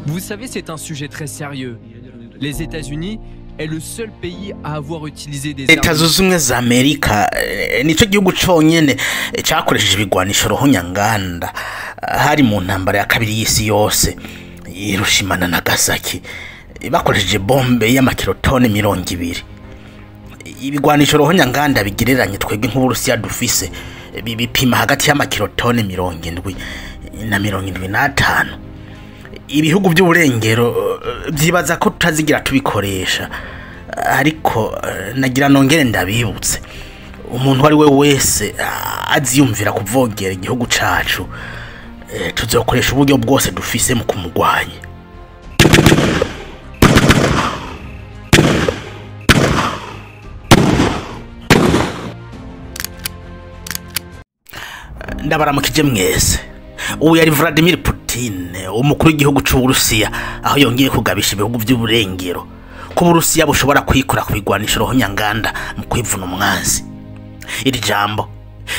Vous savez, c'est un sujet très sérieux. Les États-Unis est le seul pays à avoir utilisé des Leta armes. Zunze Ubumwe za Amerika nico gihugu conyene cakoresheje ibigwanisho ruhonyanganda, hari mu ntambara ya kabiri y'isi yose, Hiroshima na Nagasaki. Bakoresheje bombe y'amakilotoni 20. Ibigwanisho ruhonyanganda bigereranye twebwe nk'Uburusiya dufise bipima hagati y'amakilotoni 70 na 75. Ibihugu by'uburengero vyibaza ko tutazigira tubikoresha, ariko nagira nongere ndabibutse, umuntu ari we wese aziyumvira kuvogera igihugu cacu, tuzokoresha uburyo bwose dufise mu kumugwanya. Ndabaramukije mwese. Ubu yari Vladimir Putin, umukuru w'igihugu c'Uburusiya, aho yongeye kugabisha ibihugu vy'uburengero ko Uburusiya bushobora kwikura ku bigwanisho ruhonyanganda mu kwivuna umwanzi. Iri jambo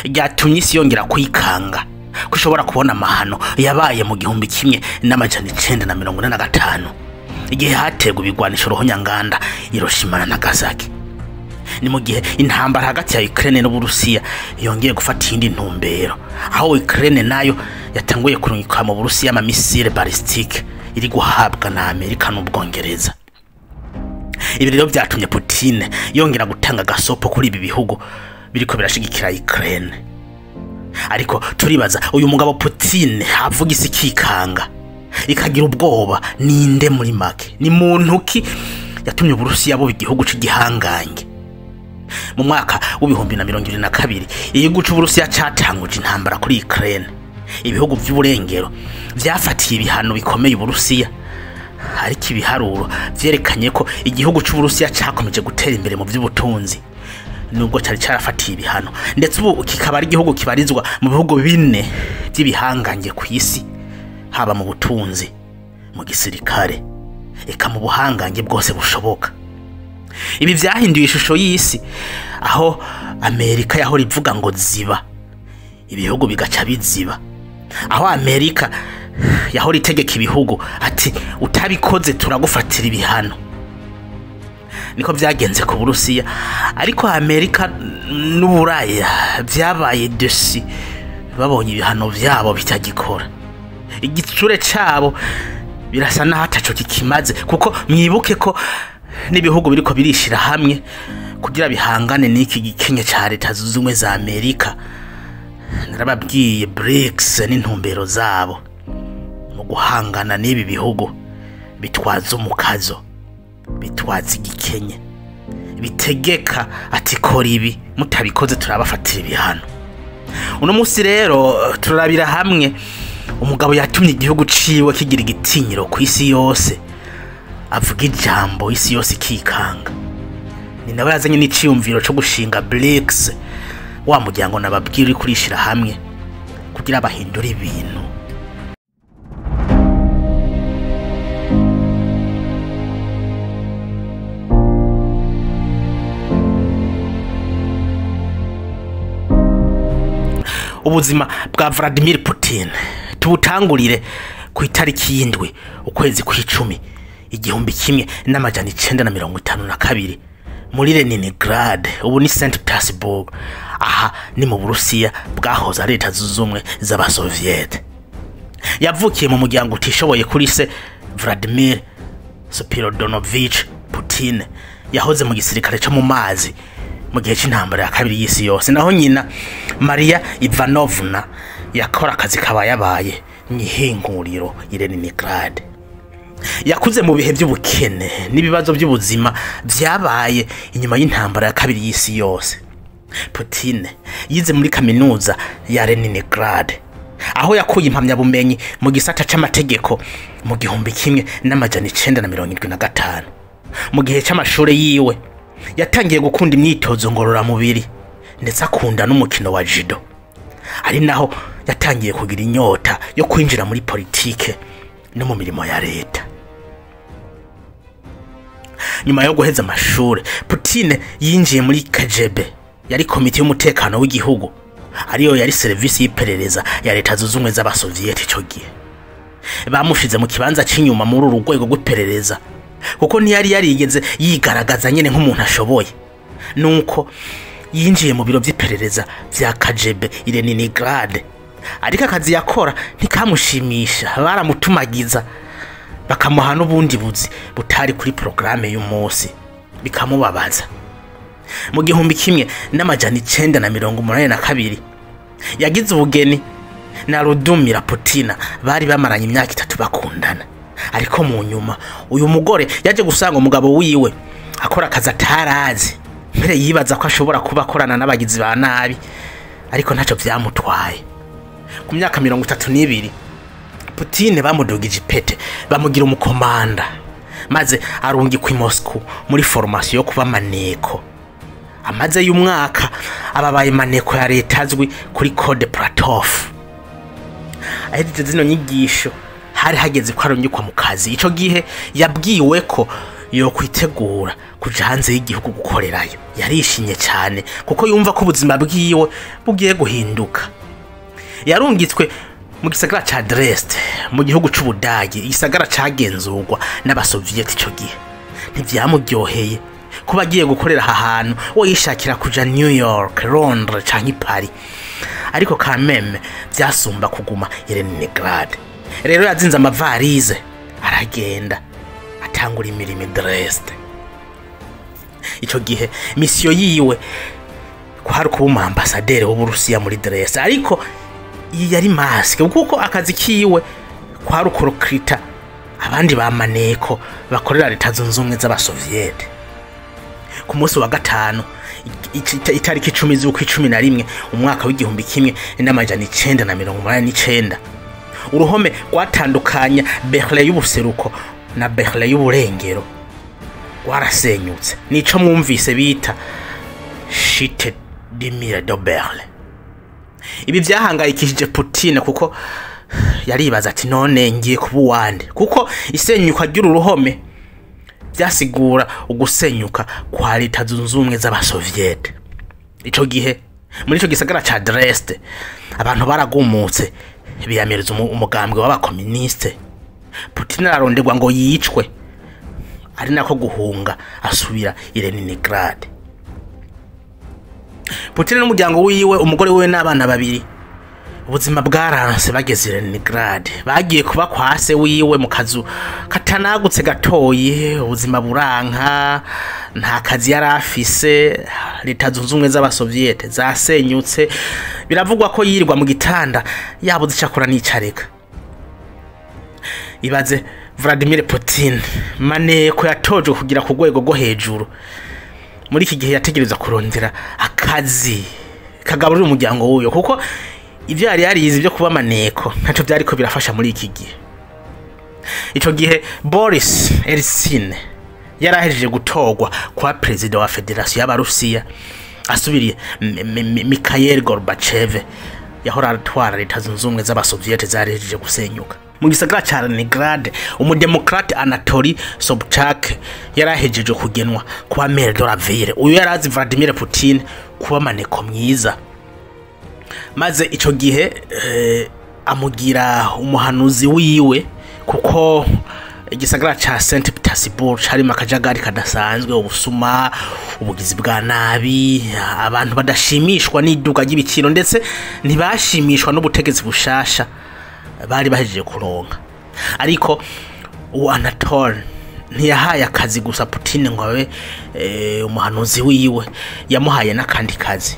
ryatumye isi yongera kwikanga ko ishobora kubona amahano yabaye mu 1945, igihe haterwa ibigwanisho ruhonyanganda Hiroshima na Nagasaki. Ni mu gihe intambara hagati ya Ukraine n'Uburusiya yongeye gufata iyindi ntumbero, aho Ukraine nayo yatanguye kurungika mu Burusiya ama missile ballistique iri guhabwa na Amerika n'Ubwongereza. Ibi rero vyatumye Putin yongera gutanga gasopo kuri ibi bihugu biriko birashigikira Ukraine. Ariko turibaza, uyu mugabo Putin avuga isi ikikanga ikagira ubwoba, ninde muri make? Ni muntu ki yatumye Uburusiya buba igihugu c'igihangange? Mu mwaka w'2022, igihugu c'Uburusiya catanguje intambara kuri Ukraine. Ibihugu vy'uburengero vyafatiye ibihano bikomeye Uburusiya, ariko ibiharuro vyerekanye ko igihugu c'Uburusiya cakomeje gutera imbere mu vy'ubutunzi nubwo cari carafatiye ibihano, ndetse ubu kikaba ari igihugu kibarizwa mu bihugu bine vy'ibihangange ku isi, haba mu butunzi, mu gisirikare, eka mu buhangange bwose bushoboka. Ibi vyahinduye ishusho y'isi, aho Amerika yahora ivuga ngo ziba, ibihugu bigaca biziba, aho Amerika yahora itegeka ibihugu ati utabikoze turagufatira ibihano. Niko vyagenze ku Burusiya, ariko Amerika n'Uburaya vyabaye desi babonye ibihano vyabo bitagikora. Igitsure cabo birasa naho ataco kikimaze, kuko mwibuke ko n'ibihugu biriko birishira hamwe kugira bihangane n'iki gikenye ca Leta Zunze Ubumwe za Amerika. Narababwiye BRICS n'intumbero zabo mu guhangana n'ibi bihugu bitwaza umukazo, bitwaza igikenye, bitegeka ati kora ibi, mutabikoze turabafatira ibihano. Uno musi rero turabira hamwe umugabo yatumye igihugu ciwe kigira igitinyiro ku isi yose, avuga ijambo isi yose ikikanga. Ni nawe yazanye n'iciyumviro co gushinga BRICS, wa muryango nababwira uri kurishira hamwe kugira bahindure ibintu. Ubuzima bwa Vladimir Putin tubutangurire ku itariki y'indwi ukwezi kw'icumi 1952 muri Leningrad, ubu ni St Petersburg. Aha ni mu Burusiya bwahoze ari Leta Zunze Ubumwe z'Abasoviete. Yavukiye mu muryango utishoboye kuri se Vladimir Spirodonovich Putin, yahoze mu gisirikare co mu mazi mu gihe c'intambara ya kabiri y'isi yose, naho nyina Maria Ivanovna yakora akazi kabayabaye mw'ihinguriro i Leningrad. Yakuze mu bihe by'ubukene n'ibibazo by'ubuzima vyabaye inyuma y'intambara ya kabiri y'isi yose. Putin yize muri kaminuza ya Leningrad, aho yakuye impamyabumenyi mu gisata c'amategeko mu 1975. Mu gihe c'amashure yiwe yatangiye gukunda imyitozo ngororamubiri, ndetse akunda n'umukino wa judo, ari naho yatangiye kugira inyota yo kwinjira muri politike no mu mirimo ya leta. Nyuma yo guheza amashure, Putin yinjiye muri KGB, yari komite y'umutekano w'igihugu, ariyo yari serivisi y'iperereza ya Leta Zunze Ubumwe z'Abasoviete ico gihe. Bamushize mu kibanza c'inyuma muri uru rwego rw'iperereza kuko ntiyari yarigeze yigaragaza nyene nk'umuntu ashoboye. Nuko yinjiye mu biro vy'iperereza vya KGB i Leningrad, ariko akazi yakora ntikamushimisha. Baramutumagiza bakamuha n'ubundi buzi butari kuri porogaramu y'umunsi, bikamubabaza. Mu 1982 yagize ubugeni na Ludmila Putina, bari bamaranye imyaka 3 bakundana. Ariko mu nyuma uyu mugore yaje gusanga umugabo wiwe akora akazi atarazi, mbere yibaza ko ashobora kuba akorana n'abagizi ba nabi, ariko ntacyo vyamutwaye. Ku myaka 32 Putin bamudugije ipete, bamugira umukomanda, maze arungikwa i Moscow muri formation yo kuba maneko. Amaze y'umwaka ababaye maneko ya leta azwi kuri Code Platov. Ahejeje zino nyigisho hari hageze ko arungikwa mu kazi. Ico gihe yabwiwe ko yo kwitegura kuja hanze y'igihugu gukorerayo. Yarishimye cyane kuko yumva ko ubuzima bwiwe bugiye guhinduka. Yarungitswe mu gisagara ca Dresde mu gihugu c'Ubudagi, igisagara cagenzurwa n'abasovieti ico gihe. Ntivyamuryoheye kuba agiye gukorera aha hantu, we yishakira kuja New York, Londres canke Paris, ariko kameme vyasumba kuguma i Leningrad. Rero yazinze amavarize aragenda atangura imirimo i Dresde. Ico gihe misiyo yiwe kwari kuba umu ambasaderi w'Uburusiya muri Dresde, ariko iyi yari maske kuko akazi kiwe kwari ukurokrita abandi ba maneko bakorera Leta Zunze Ubumwe z'Abasoviete. Ku munsi wa gatanu itariki 10 z'ukwa 11 umwaka w'1989, uruhome rwatandukanya Berlin y'ubuseruko na Berlin y'uburengero rwarasenyutse. Nico mwumvise bita Chute du mur de Berlin. Ibi vyahangayikishije Putin kuko yaribaza ati none ngiye kuba uwande, kuko isenyuka ry'uru ruhome vyasigura ugusenyuka kwa Leta Zunze Ubumwe z'Abasoviete. Ico gihe muri ico gisagara ca Dresde abantu baragumutse biyamiriza umugambwe w'abakomuniste. Putin araronderwa ngo yicwe, ari nako guhunga asubira i Leningrad. Putin n'umuryango wiwe, umugore wiwe n'abana babiri, ubuzima bwaranse bageze i Leningrad. Bagiye kuba kwa se wiwe mu kazu katanagutse gatoyi, ubuzima buranka, nta kazi yari afise. Leta Zunze Ubumwe z'Abasoviete zasenyutse, biravugwa ko yirirwa mu gitanda yabuze icakora n'icareka. Ibaze Vladimir Putin, maneko yatojwe kugira ku rwego rwo hejuru, muri iki gihe yategereza kurondera akazi kagaburira umuryango wuyo, kuko ivyo yari yarize byo kuba maneko ntaco vyariko birafasha muri iki gihe. Ico gihe Boris Yeltsin yarahejeje gutorwa kwa perezida wa Federasiyo y'Abarusiya, asubiriye Mikhail Gorbachev yahora atwara Leta Zunze Ubumwe z'Abasoviete zarejeje gusenyuka. Mu gisagara ca Leningrad umudemokrate Anatoly Sobchak yarahejeje kugenwa kuba maire de la ville. Uyu yarazi Vladimir Putin kuba maneko mwiza, maze ico gihe amugira umuhanuzi wiwe, kuko igisagara ca St Petersburg carimo akajagari kadasanzwe, ubusuma, ubugizi bwa nabi, abantu badashimishwa n'iduka ry'ibiciro, ndetse ntibashimishwa n'ubutegetsi bushasha bari bahejeje kuronka. Ariko uwo Anatole ntiyahaye akazi gusa Putin ngo abe umuhanuzi wiwe, yamuhaye n'akandi kazi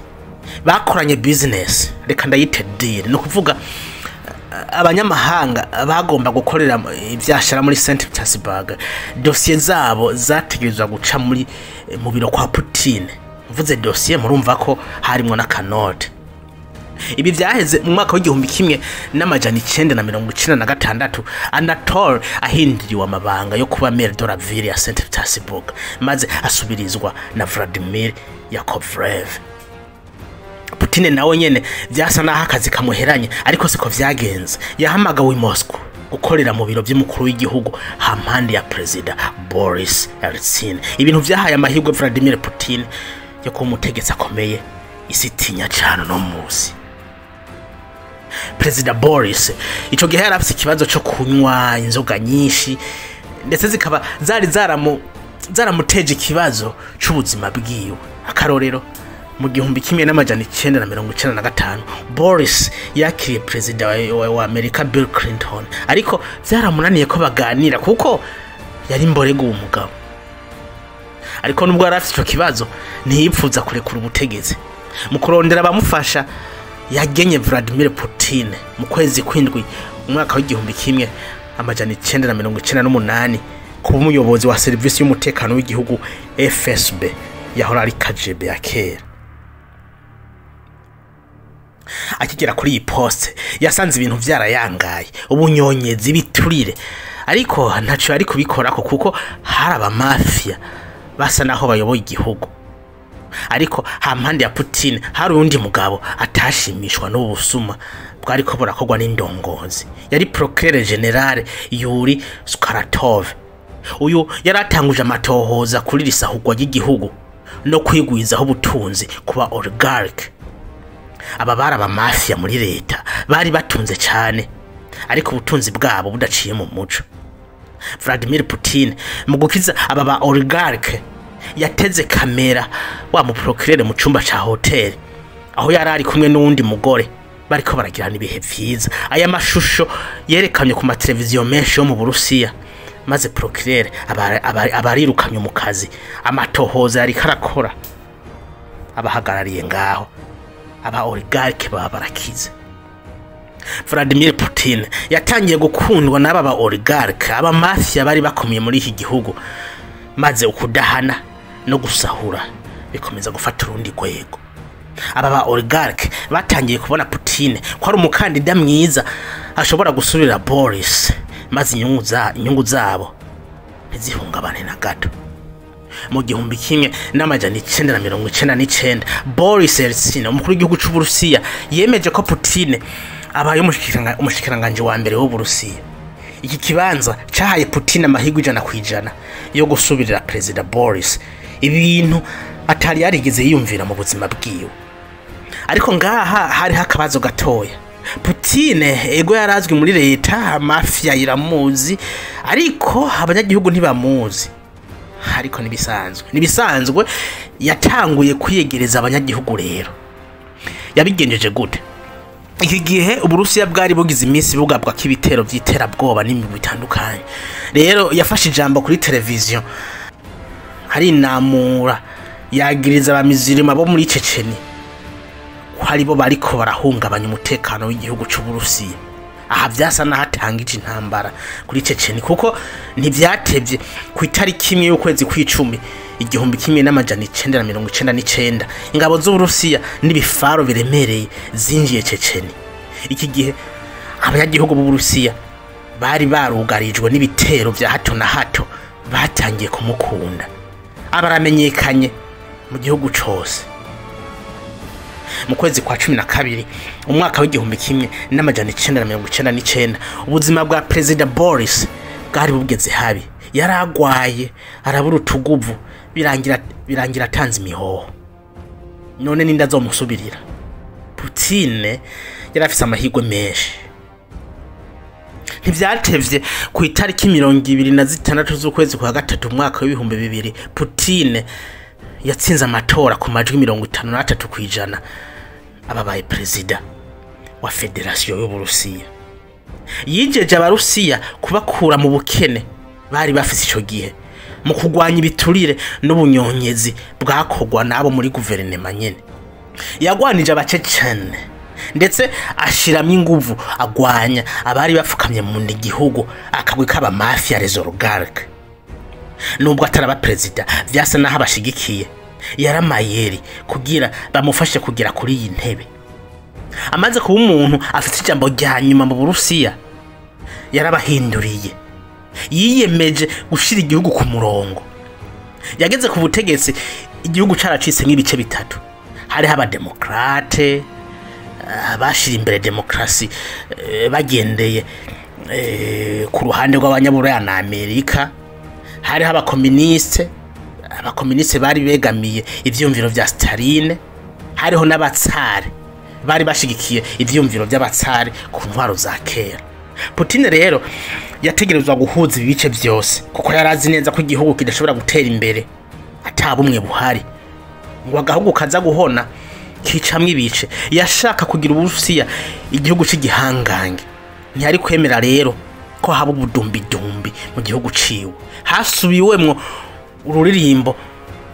bakoranye business, reka ndayite deal. Ni ukuvuga abanyamahanga bagomba gukorera ivyashara muri St Petersburg, dosiye zabo zategerezwa guca muri mu biro kwa Putin. Mvuze dosiye murumva ko harimwo n'akanote. Ibi vyaheze mu mwaka w'1996, Anatole ahinduriwe amabanga yo kuba maire de la ville ya St Petersburg, maze asubirizwa na Vladimir Yakovlev. Putin nawe nyene vyasa naho akazi kamuheranye, ariko siko vyagenze. Yahamagawe i Moscow gukorera mu biro vy'umukuru w'igihugu hampande ya perezida Boris Yeltsin. Ibintu vyahaye amahirwe Vladimir Putin yo kuba umutegetsi akomeye isi itinya cane uno musi. Perezida Boris ico gihe yari afise ikibazo co kunywa inzoga nyinshi, ndetse zikaba zari zaramuteje ikibazo c'ubuzima bwiwe. Akarorero, mu 1995 Boris yakiriye perezida wa Amerika Bill Clinton, ariko vyaramunaniye ko baganira kuko yari imborego uwo mugabo. Ariko nubwo yari afise ico kibazo, ntiyipfuza kurekura ubutegetsi. Mu kurondera abamufasha, yagenye Vladimir Putin mu kwezi kw'indwi umwaka w'1998 kuba umuyobozi wa serivisi y'umutekano w'igihugu FSB, yahora ari KGB ya kera. Akigera kuri iyi poste, yasanze ibintu vyarayangaye, ubunyonyezi, ibiturire, ariko ntaco yari kubikorako kuko hari abamafia basa naho bayoboye igihugu. Ariko hampande ya Putin hari uwundi mugabo atashimishwa n'ubu busuma bwariko burakorwa n'indongozi, yari procureur général Yuri Skuratov. Uyu yaratanguje amatohoza kuri risahurwa ry'igihugu no kwigwizaho ubutunzi kuba oligarch. Aba bari abamafia muri leta, bari batunze cyane, ariko ubutunzi bwabo budaciye mu muco. Vladimir Putin mu gukiza aba ba oligarch yateze kamera wa mu procureur mu cumba ca hotel aho yari ari kumwe n'uwundi mugore bariko baragirana ibihe vyiza. Aya mashusho yerekanywe ku mateleviziyo menshi yo mu Burusiya, maze procureur abarirukanywe mu kazi. Amatohoza yariko arakora abahagarariye ngaho, aba oligarch baba barakize. Vladimir Putin yatangiye gukundwa n'aba ba oligarch, aba mafia bari bakomeye muri iki gihugu, maze ukudahana no gusahura bikomeza gufata urundi rwego. Aba ba oligarch batangiye kubona Putin ko ari umukandida mwiza ashobora gusubira Boris, maze inyungu zabo ntizihungabane na gato. Mu 1999 Boris Yeltsin, umukuru w'igihugu c'Uburusiya, yemeje ko Putin abaye umushikiranganje wa mbere w'Uburusiya. Iki kibanza cahaye Putin amahirwe 100% yo gusubirira Perezida Boris, ibintu atari yarigeze yiyumvira mu buzima bwiwe. Ariko ngaha hariho akabazo gatoya. Putin ego yarazwi muri leta, mafia iramuzi, ariko abanyagihugu ntibamuzi. Ariko nibisanzwe yatanguye kwiyegereza abanyagihugu. Rero yabigenjeje gute? Iki gihe Uburusiya bwari bugize iminsi bugabwa k'ibitero vy'iterabwoba n'imigwi itandukanye. Rero yafashe ijambo kuri televiziyo harinamura, yagiriza abamizirima bo muri Checheni ko aribo bariko barahungabanya umutekano w'igihugu c'Uburusiya. Aha vyasa n'ahatangije intambara kuri Checheni, kuko ntivyatevye ku itariki 1 y'ukwezi kw'icumi 1999 ingabo z'Uburusiya n'ibifaro biremereye zinjiye Checheni. Iki gihe abanyagihugu b'Uburusiya bari barugarijwe n'ibitero vya hato na hato batangiye kumukunda, abaramenyekanye mu gihugu cose. Mu kwezi kwa 12 umwaka w'1999 ubuzima bwa Perezida Boris bwari bugeze habi. Yaragwaye, arabura utuguvu, birangira atanze imihoho. None ninde azomusubirira? Putin yarafise amahirwe menshi. Ntivyatevye ku itariki 26 z'ukwezi kwa gatatu umwaka w'2000 Putin yatsinze amatora ku majwi 53%, ababaye perezida wa Federasiyo y'Uburusiya. Yijeje Abarusiya kubakura mu bukene bari bafise ico gihe mu kugwanya ibiturire n'ubunyonyezi bwakogwa nabo muri guverinema nyene. Yagwanije Abacecene, ndetse ashiramwo inguvu agwanya abari bafukamye mu gihugu, akagwi k'aba mafia les oligarques. Nubwo ataraba perezida, vyasa naho abashigikiye, yaramayeri kugira bamufashe kugera kuri iyi ntebe. Amaze kuba umuntu afite ijambo rya nyuma mu Burusiya, yarabahinduriye. Yiyemeje gushira igihugu ku murongo. Yageze ku butegetsi igihugu caracitse nk'ibice bitatu. Hariho abademokrate abashira imbere demokrasi bagendeye ku ruhande rw'abanyaburaya na Amerika. Hariho abakoministe bari begamiye ivyumviro vya Staline. Hariho n'abatsare Bari bashigikiye ivyumviro by'abatsari ku ntwaro za kera. Putin rero yategerezwa guhuza ibice byose, kuko yarazi neza ko igihugu kidashobora gutera imbere atabumwe buhari, ngo agahugu kaza guhona kicamwe ibice. Yashaka kugira Uburusiya igihugu c'igihangange, ntiyari kwemera rero ko haba ubudumbidumbi mu gihugu ciwe. Hasubiwemwo ururirimbo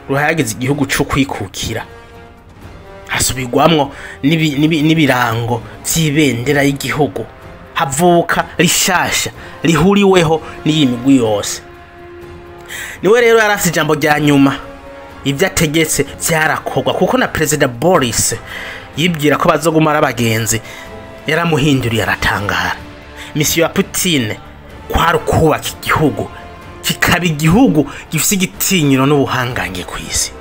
ruhayagiza igihugu co kwikukira, hasubirwamwo n'ibirango vy'ibendera y'igihugu, havuka rishasha rihuriweho n'iyi migwi yose. Niwe rero yari afite ijambo rya nyuma, ibyo ategetse byarakorwa, kuko na Perezida Boris yibwira ko bazoguma ari abagenzi, yaramuhinduriye aratangara. Misiyo ya Putin kwari ukubaka igihugu kikaba igihugu gifise igitinyiro n'ubuhangange ku isi.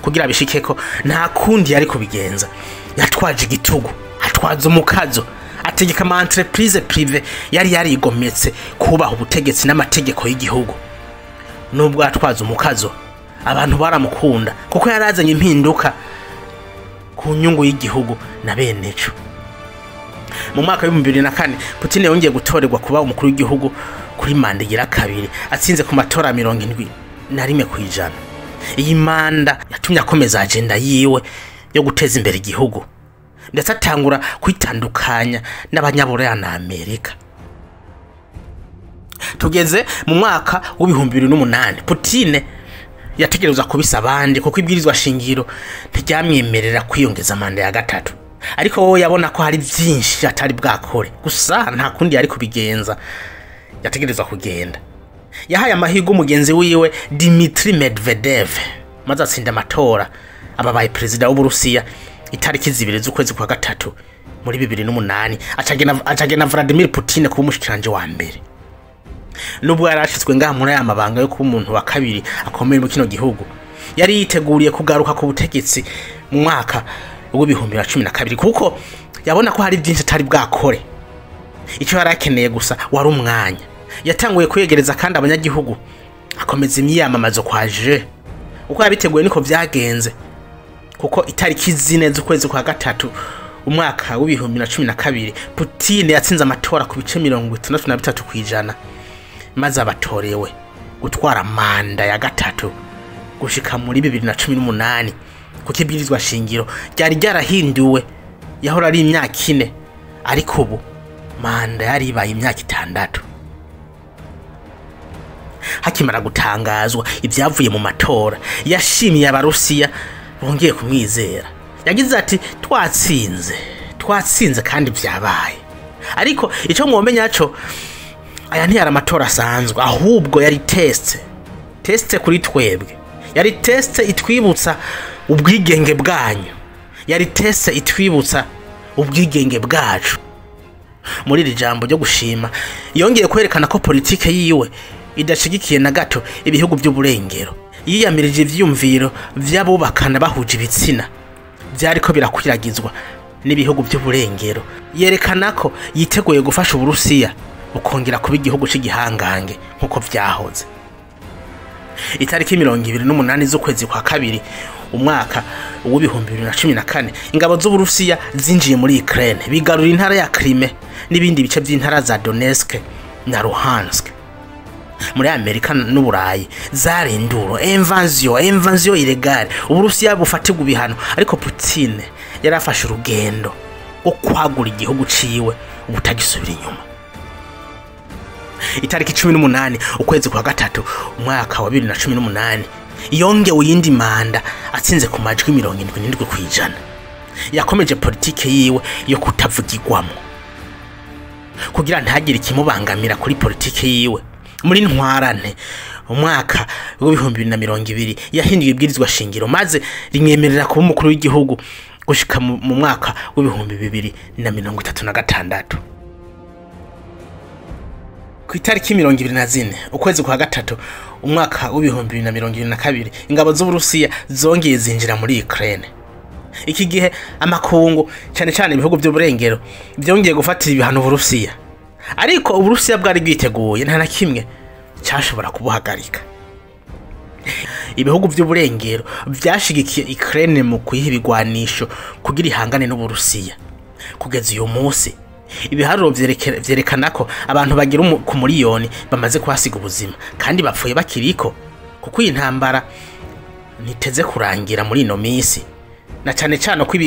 Kugira bishikeko nta kundi yari kubigenza, yatwaje igitugu, atwaza umukazo, ategeka ama entreprise prive yari yarigometse kubaha ubutegetsi n'amategeko y'igihugu. Nubwo atwaza umukazo, abantu baramukunda kuko yarazanye impinduka ku nyungu y'igihugu na beneco. Mu mwaka w'ibihumbi bibiri na kane Putin yongeye gutorerwa kuba umukuru w'igihugu kuri manda igira kabiri, atsinze ku matora 71%. Iyi manda yatumye akomeza agenda yiwe yo guteza imbere igihugu, ndetse atangura kwitandukanya n'abanyaburaya na Amerika. Tugeze mu mwaka w'ibihumbi bibiri n'umunani, Putin yategerezwa kubisa abandi kuko ibwirizwa shingiro ntiryamwemerera kwiyongeza manda ya gatatu. Ariko wowe yabona ko hari byinshi atari bwakore, gusa nta kundi yari kubigenza, yategerezwa kugenda. Yahaye amahirwe umugenzi wiwe Dmitry Medvedev, maze atsinda amatora ababaye perezida w'Uburusiya itariki 2 z'ukwezi kwa gatatu muri 2008, acagena Vladimir Putin kuba umushikiranje wa mbere. Nubwo yarashitswe ngaha muri aya mabanga yo kuba umuntu wa kabiri akomeye mu kino gihugu, yari yiteguriye kugaruka ku butegetsi mu mwaka w'ibihumbi bibiri na cumi na kabiri, kuko yabona ko hari byinshi atari bwakore. Icyo yari akeneye gusa wari umwanya. Yatanguye kwegereza kandi abanyagihugu, akomeza imyiyamamazo kwa je. Uko yabiteguye niko vyagenze, kuko itariki 4 z'ukwezi kwa gatatu umwaka w'ibihumbi bibiri na cumi na kabiri Putin yatsinze amatora ku bice 63%, maze abatorewe gutwara manda ya gatatu gushika muri 2018, kuko ibwirizwa shingiro ryari ryarahinduwe, yahora ari imyaka 4, ariko ubu manda yari ibaye imyaka 6. Hakimara gutangazwa ibyavuye mu matora, yashimiye Abarusiya bongeye kumwizera. Yagize ati twatsinze, twatsinze kandi byabaye. Ariko icyo mwomenya cyo, aya ntiyari amatora asanzwe, ahubwo yari test kuri twebwe, yari test itwibutsa ubwigenge bwanyu, yari test itwibutsa ubwigenge bwacu. Muri iri jambo ryo gushima yongeye kwerekana ko politike yiwe idashigikiye na gato ibihugu by'uburengero. Yiyamirije ivyumviro vy'abubakana bahuje ibitsina vyariko birakwiragizwa n'ibihugu by'uburengero, yerekana ko yiteguye gufasha Uburusiya ukongera kuba igihugu c'igihangange nkuko vyahoze. Itariki 28 z'ukwezi kwa kabiri umwaka w'ibihumbi bibiri na cumi na kane, ingabo z'Uburusiya zinjiye muri Ukraine, bigarura intara ya Crimea n'ibindi bice by'intara za Donetsk na Luhansk. Muri Amerika n'Uburayi zari induro, invasion illegale, Uburusiya bufatirwa ibihano. Ariko Putin yarafashe urugendo rwo kwagura igihugu ciwe ubutagisubira inyuma. Itariki 18 ukwezi kwa gatatu umwaka wa 2018 yongewe iyindi manda, atsinze ku majwi 77%. Yakomeje politike yiwe yo kutavugirwamo kugira ntagire ikimubangamira kuri politike yiwe. Muri ntwarante umwaka w'ibihumbi bibiri na mirongo ibiri yahinduye ibwirizwa shingiro, maze rimwemerera kuba umukuru w'igihugu gushika mu mwaka w'ibihumbi bibiri na mirongo itatu na gatandatu. Ku itariki 24 ukwezi kwa gatatu umwaka w'ibihumbi bibiri na mirongo ibiri na kabiri, ingabo z'Uburusiya zongeye zinjira muri Ukraine. Iki gihe amakungu, cyane cyane ibihugu by'uburengero, byongeye gufatira ibihano Uburusiya. Ariko Uburusiya bwari bwiteguye, nta na kimwe cyashobora kubuhagarika. Ibihugu vy'uburengero vyashigikiye Ukraine mu kuyiha ibigwanisho kugira ihangane n'Uburusiya. Kugeza uyu munsi ibiharuro vyerekana ko abantu bagira ku muriyoni bamaze kuhasiga ubuzima kandi bapfuye bakiriko, kuko iyi ntambara ntiteze kurangira muri ino minsi, na cane cane ko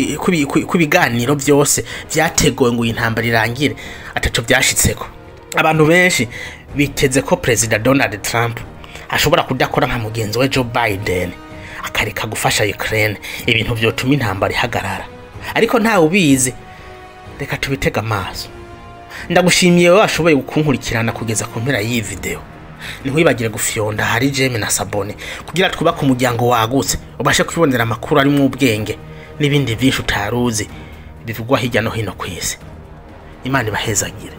ibiganiro vyose vyateguwe ngo iyi ntambara irangire ataco vyashitseko. Abantu benshi biteze ko Perezida Donald Trump ashobora kudakora nka mugenzi we Joe Biden, akareka gufasha Ukraine, ibintu vyotuma intambara ihagarara, ariko ntawe ubizi. Reka tubitege amaso. Ndagushimiye wowe washoboye kunkurikirana kugeza ku mpera y'iyi video. Ntiwibagire gufyonda hari j'aime na s'abonner kugira twubake umuryango wagutse, ubashe kwibonera amakuru arimwo ubwenge n'ibindi vyinshi utaruzi bivugwa hirya no hino kw'isi. Imana ibahezagire.